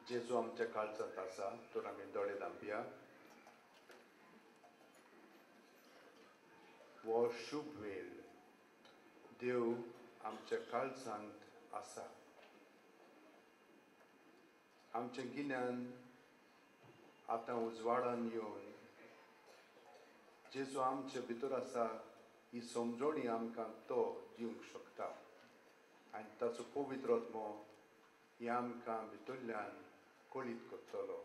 जेजू आमच्या काळजांत आसा तर आमी दोळे धांपया. हो शुभ वेळ देव आमच्या काळजांत आसा. आमचें गिन्यान आतां उजवाडान येवन जेजू आमचे भितर आसा ही समजणी आमकां तो दिवंक शकता आनी ताचो पवित्र आत्मो हे आमकां भितरल्यान कळीत करतलो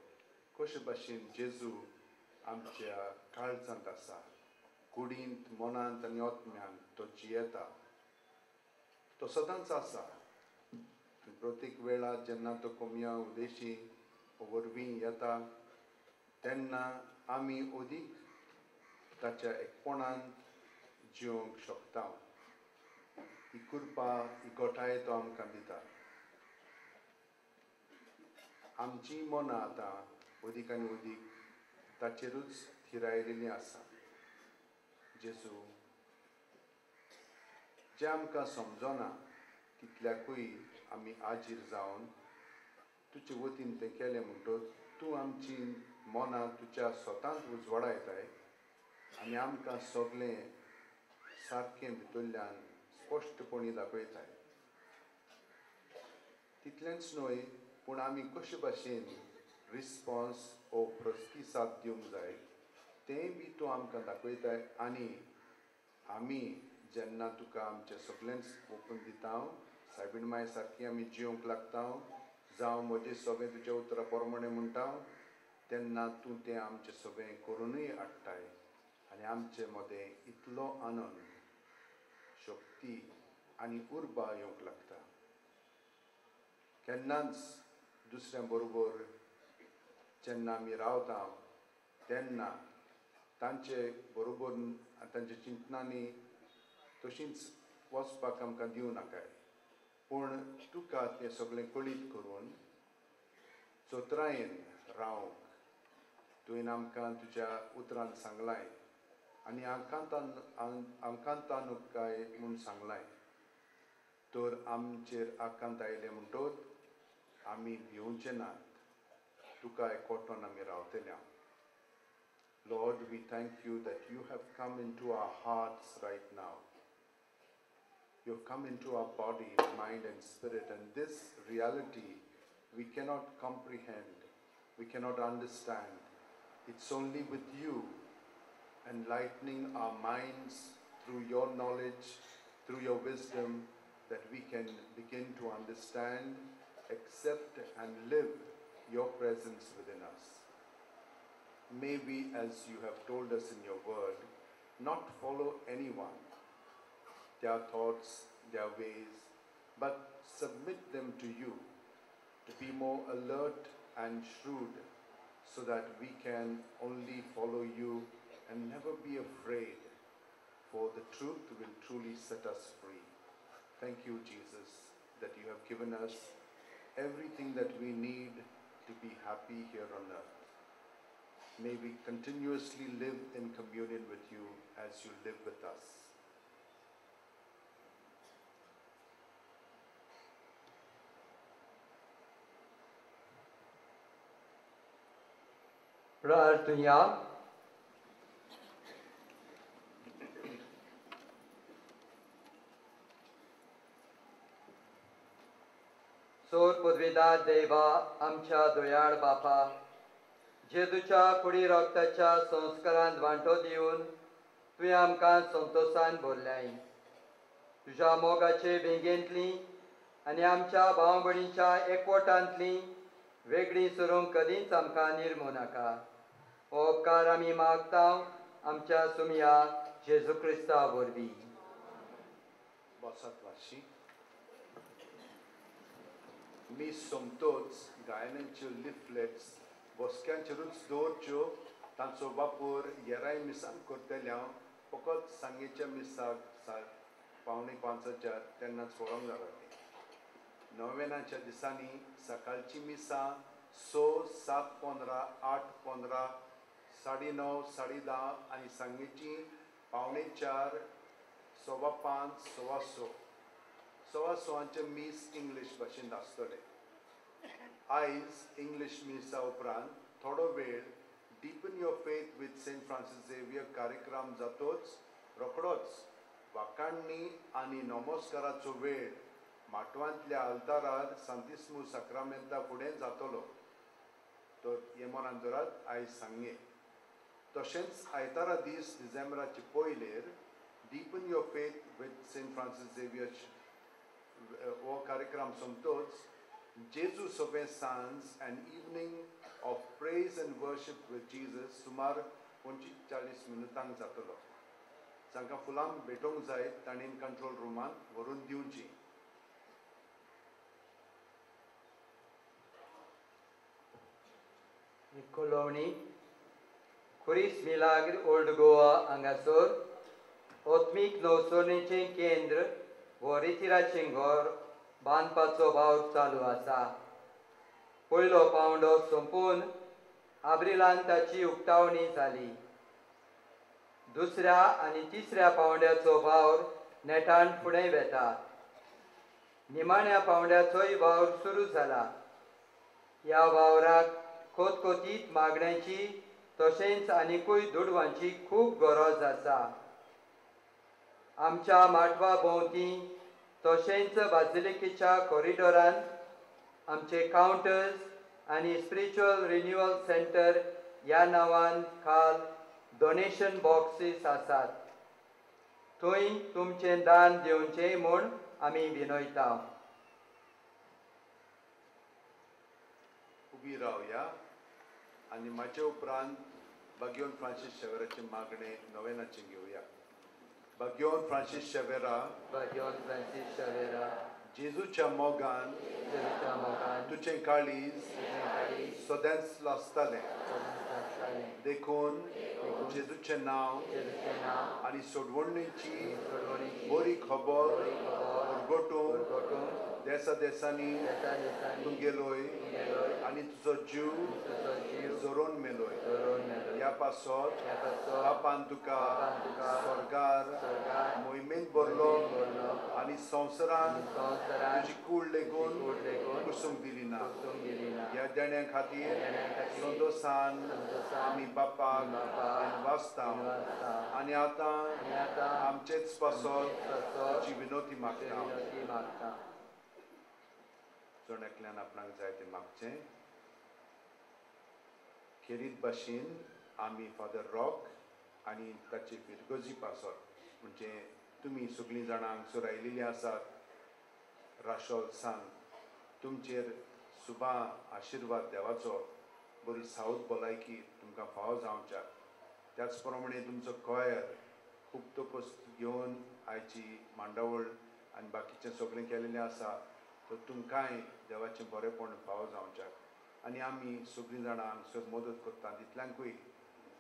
कशे भाशेन जेजू आमच्या काळजांत आसा, कुडींत, मनांत आनी आत्म्यांत तो जियेता, तो सदांच आसा. आनी प्रत्येक वेळार जेन्ना तो कोमया उदेशी वरवीं येता तेन्ना आमी अदीक ताच्या एकपणांत जिवंक शकता. ही कृपा, ही गोठाय तो आमकां दिता. आमची मनां आतां अदीक आनी अदीक ताचेरूच थिरायलेली आसा. जेजू जें आमकां समजना तितल्याकूय आमी आजीर जावन तुजे वतीन तें केलें म्हणटच तूं आमची मनां तुज्या स्वतांत उजवाडायताय आनी आमकां सगळें सारकें भितरल्यान स्पश्टपणी दाखयताय. तितलेंच न्हय पूण आमी कशे भाशेन रिस्पॉन्स ओ प्रतिसाद दिवंक जाय तेंय बी तूं आमकां दाखयताय. आनी आमी जेन्ना तुका आमचें सगळेंच ओपून दिता, सायबीण माय सारकी आमी जिवंक लागता, जावं म्हजें सगळें तुज्या उतरा प्रमाणें म्हणटा, तेन्ना तूं तें आमचें सगळें करुनूय हाडटाय आनी आमचे मदें इतलो आनंद, शक्ती आनी उर्बा येवंक लागता. केन्नाच दुसऱ्या बरोबर जेन्ना आमी रावता तेन्ना तांचे बरोबर तांच्या चिंतनांनी तशींच वचपाक आमकां दिवं नाकाय, पूण तुका तें सगळें कळीत करून चतुरायेन रावंक तुवें आमकां तुज्या उतरान सांगलाय आनी आकांतानुकाय म्हूण सांगलाय. तर आमचेर आकांत आयलें म्हणटच आमी भिवचे नात, तुका एकवटून आमी रावतले. Lord, we thank you that you have come into our hearts right now. You have come into our body, mind and spirit, and this reality we cannot comprehend, we cannot understand. It's only with you enlightening our minds through your knowledge, through your wisdom, that we can begin to understand, accept and live your presence within us. May we, as you have told us in your word, not follow anyone, their thoughts, their ways, but submit them to you, to be more alert and shrewd, so that we can only follow you and never be afraid, for the truth will truly set us free. Thank you, Jesus, that you have given us everything that we need to be happy here on earth. May we continuously live in communion with you as you live with us. प्रार्थुया. सोर पदवीदार देवा, आमच्या दयाळ बापा, जेजूच्या कुडी रक्ताच्या संस्कारांत वांटो दिवन तुवें आमकां संतोशान भरल्याय. तुज्या मोगाचे वेंगेंतली आनी आमच्या भाव भयणीच्या एकवटांतली वेगळी सरूंक कदींच आमकां निर्मू नाका. हो उपकार आमी मागता आमच्या सुमया जेजू क्रिस्ता वरवीं. बसात मातशी. मी सोमतोच गायनांच्यो लिफलेट्स बसक्यांचेरूच दवरच्यो, तांचो वापर येराय मिसांक करतले हांव. फकत सांगेच्या मिसाक 4:45 तेन्नाच व्हरोंक जाता तें. नोवेनाच्या दिसांनी सकाळची मिसां 6, 7:15, 8:15, 9:30, 10:30 आनी सांगेची 3:45, 5:15, 5:15. 5:15 मीस इंग्लीश भाशेंत आसतलें. आयज इंग्लीश मिसा उपरांत थोडो वेळ deepen your faith with Saint Francis Xavier कार्यक्रम जातोच रोखडोच वाकाणणी आनी नमस्काराचो वेळ माटवांतल्या आल्तारार सांतिस्मू साक्रामेंता फुडें जातलो. तर हें मनान दवरात आयज सांगे. तशेंच आयतारा दीस डिसेंबराचे पयलेर deepen your faith with Saint Francis Xavier हो कार्यक्रम सोंपतोच जेजू सोबे सांज and evening of praise and worship with Jesus सुमार 45 मिनुटांक जातलो. जांकां फुलां भेटोवंक जाय तांणी कंट्रोल रुमांत व्हरून दिवची. कलोवणी खुरीस मिलाग्र ओल्ड गोवा हांगासर आत्मीक नवसरणेचें केंद्र वो रितिराचें घर बांदपाचो वावर चालू आसा. पयलो पावंडो सोंपून आब्रिलान ताची उक्तावणी जाली. दुसऱ्या आनी तिसऱ्या पावंड्याचो वावर नेटान फुडें वेता. निमाण्या पावंड्याचोय वावर सुरू जाला. ह्या वावराक खोतखोतीत मागण्यांची तशेंच आनिकूय दुडवांची खूब गरज आसा. आमच्या माटवा भोंवती तशेंच बाजिलिकेच्या कॉरिडोरांत आमचे कावंटर्स आनी स्पिरिच्युअल रिन्युअल सेंटर ह्या नांवान खाल डोनेशन बॉक्सीस आसात. थंय तुमचें दान दिवचें म्हूण आमी विनयता. उबी रावया आनी म्हाजे उपरांत बाग्योन फ्रांसीस शेवेराचें मागणें नवेनाचें घेवया. बाग्योन फ्रांसीस शेवेरा, बाग्योन फ्रांसीस शेवेरा, जेजूच्या मोगान तुजें काळीज सदांच लासतालें, देखून जेजूचें नांव आनी सोडवणेची बरी खबर उरगटूंक देसा देसांनी तूं गेलोय आनी तुजो जीव जोरोन मेलोय. ह्या पासत बापान तुका स्वर्गार मोहिमेंत भरलो आनी संवसारान तुजी कूड लेगून कुसूंक दिली ना. ह्या देण्या खातीर संतोसान आमी बापाक वाचता आनी आतां आमचेच पासत तुजी विनोती मागता. जण एकल्यान आपणाक जाय तें मागचें. खेरीत भाशेन आमी फादर रॉक आनी ताचे फिरगजी पासत म्हणजे तुमी सगळीं जाणां हांगसर आयिल्लीं आसात राशोल सान तुमचेर सुबा आशिर्वाद देवाचो बरी सावध भलायकी तुमकां फावो जावच्या. त्याच प्रमाणे तुमचो कॉयर खूब तपस घेवन आयची मांडावळ आनी बाकीचें सगळें केलेलें आसा तर तुमकांय देवाचें बरेंपण फावो जावच्याक. आनी आमी सगळीं जाणां हांगसर मदत करता तितल्यांकूय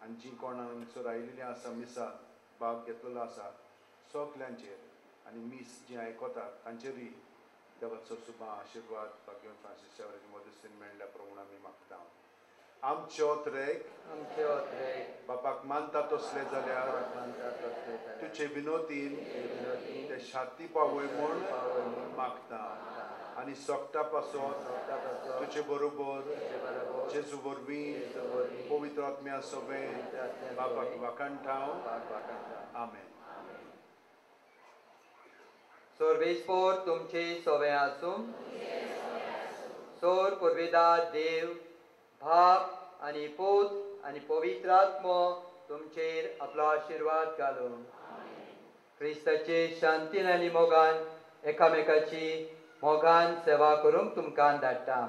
आनी जीं कोण हांगसर आयिल्लीं आसा मिसाक भाग घेतलेलो आसा सगल्यांचेर आनी मीस जीं आयकतात तांचेरूय देवाचो सुबा आशिर्वाद बाग्योन फ्रांसीस शेवराचे मदतीन मेळ्ळ्या प्रमाण आमी मागता. आमचे ओत्रेक बापाक मानता तसले जाल्यार तुजे विनोदीन ते शांती पावय म्हूण मागता आनी सोगटा पासत तुजे बरोबर जेजू वरवीं पवित्र आत्म्या सोबें बापाक वाखाणटा. आमेन. सर्वेस्पोर तुमचे सोबे आसूं. सोर पुर्वेदार देव बाप आनी पूत आनी पवित्र आत्मो तुमचेर आपलो आशिर्वाद घालूं. क्रिस्ताचे शांतीन आनी मोगान एकामेकाची मोगान सेवा करूंक तुमकां धाडटा.